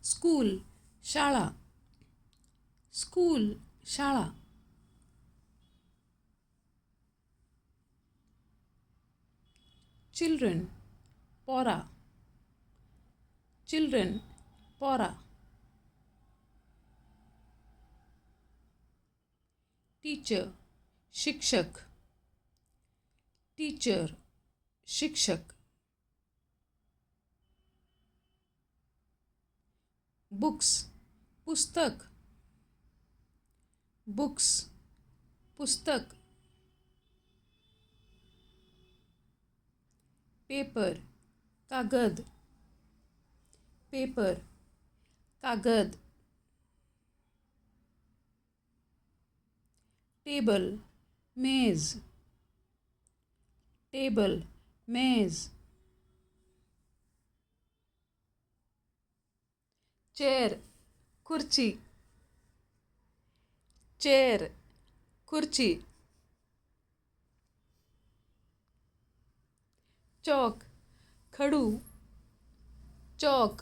School शाळा, school शाळा. Children पोरा, चिल्ड्रन पोरा. टीचर शिक्षक, टीचर शिक्षक. बुक्स पुस्तक, बुक्स पुस्तक. पेपर कागद, पेपर कागद. टेबल मेज, टेबल मेज. चेअर खुर्ची, चेअर खुर्ची. चॉक खडू, चॉक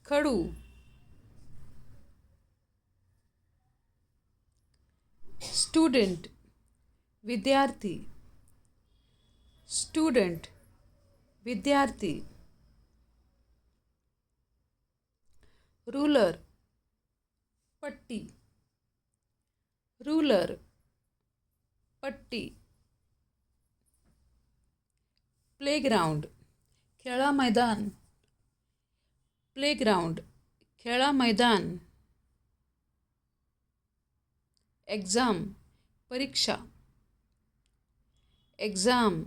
खडू. स्टुडंट विद्यार्थी, स्टुडंट विद्यार्थी. रूलर पट्टी, रूलर पट्टी. प्लेग्राऊंड खेळा मैदान, प्लेग्राऊंड खेळा मैदान. एक्झाम परीक्षा, एक्झाम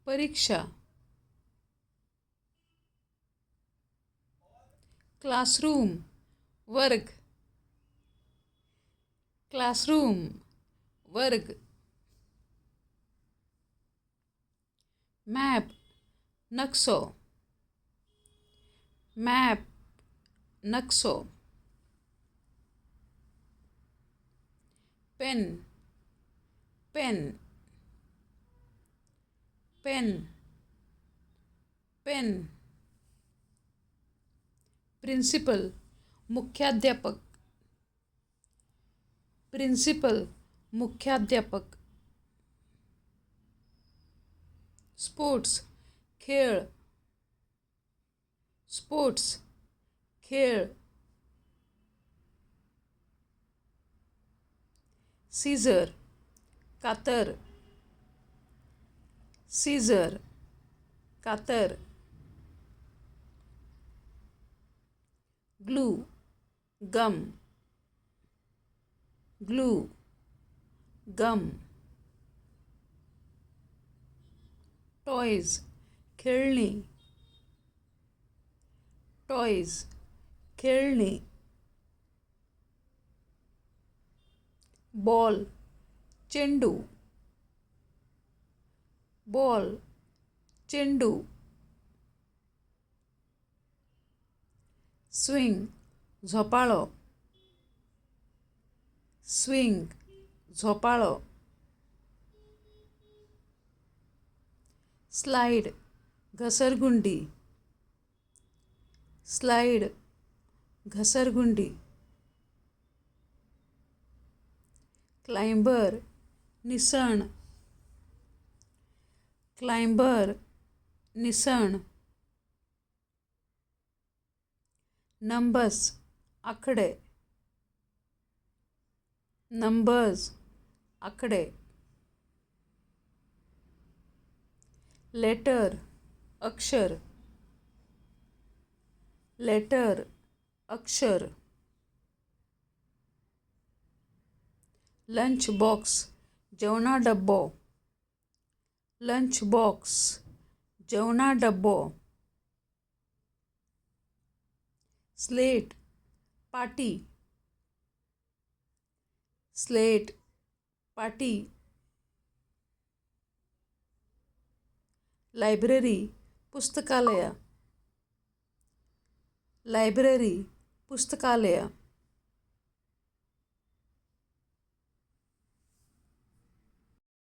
परीक्षा. क्लासरूम वर्ग, क्लासरूम वर्ग. मॅप नक्सो, मॅप नक्सो. Pen pen pen pen. Principal मुख्याध्यापक, प्रिन्सिपल मुख्याध्यापक. स्पोर्ट्स खेळ, स्पोर्ट्स खेळ. सीझर कातर, सीझर कातर. Glue gum, glue gum. Toys खेळणी, टॉयज खेळणी. बॉल चेंडू, बॉल चेंडू. स्विंग झोपाळो, स्विंग झोपाळो. स्लाइड घसरगुंडी, स्लाइड घसरगुंडी. क्लाइंबर निसण, क्लाइंबर निसण. नंबर्स आकडे, नंबर्स आकडे. लेटर अक्षर, लेटर अक्षर. लंच बॉक्स जेवणा डब्बो, लंच बॉक्स जेवणा डब्बो. स्लेट पाटी, स्लेट पाटी. लायब्ररी पुस्तकालय, लायब्ररी पुस्तकालय.